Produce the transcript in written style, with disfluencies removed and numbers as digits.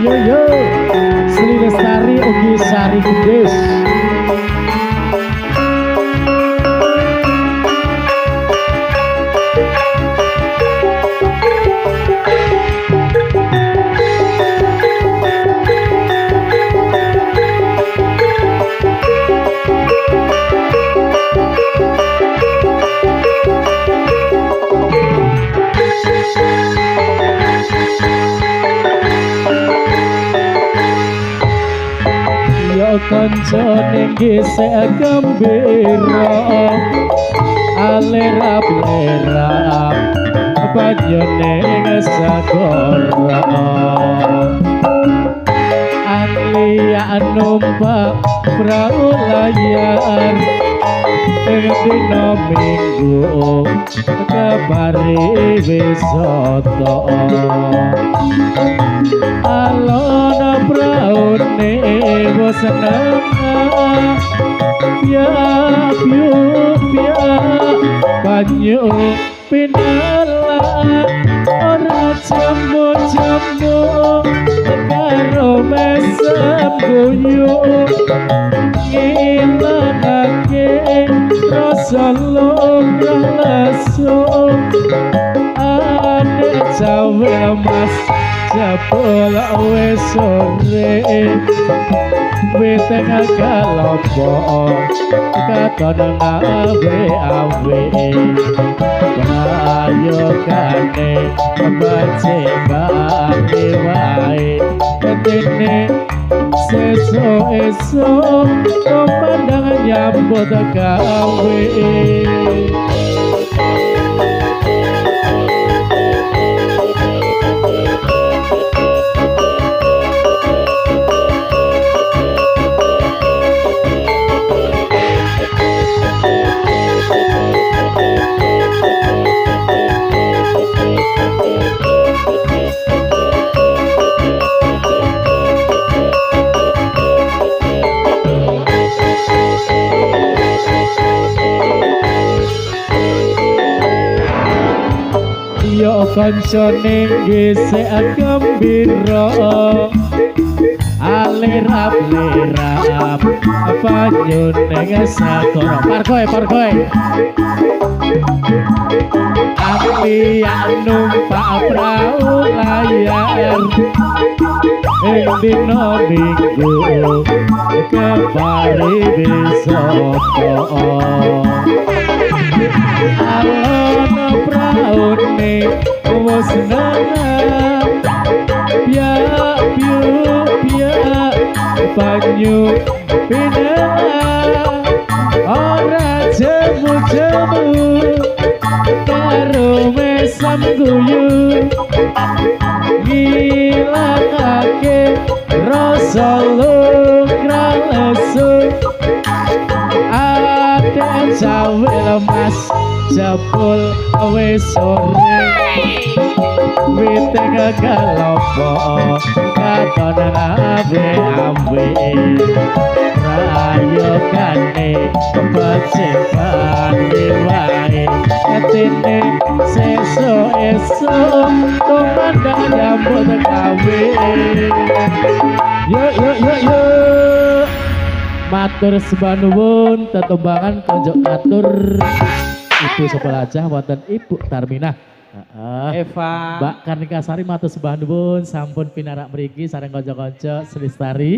Ayo yo Sri Lestari ugi Sari Gendis. Kancane gesek gembira alerap lerap banyune segara Anglia numpak prau layar ing dina Minggu kebari wisata alon praune wis seneng ya piu pia banyu pinala ora jemu-jemu karo mesem guyu ngilangake rasa lumrah lesu ane cawe mas jebul wis sore weteng kalopo katon ngawe-awe prayogane becikane wae ketene sesuk esuk pemandangan nyambut gawe. Yo kancane gesek gembira alerap lerap banyune segara parkoe parkoe Anglia numpak prau layar ing dina Minggu kebari wisata alon praune wis nang ya piu pia banyu pinela ora jemu-jemu karo mesam guyu ngilangake rasa lumrah lesu ade cawe lemas jebul wis sore witeng kalopo katon awe-awe prayogane becikane wae etine sesuk esuk tumandang nyambut gawe. Yo yo yo yo matur sembah nuwun tetembangan konjok katur Ibu Sebelajah wonten Ibu Tarminah. Eva Mbak Karnika Sari matur sembah nuwun sampun pinarak mriki sareng kanca-kanca Sri Lestari.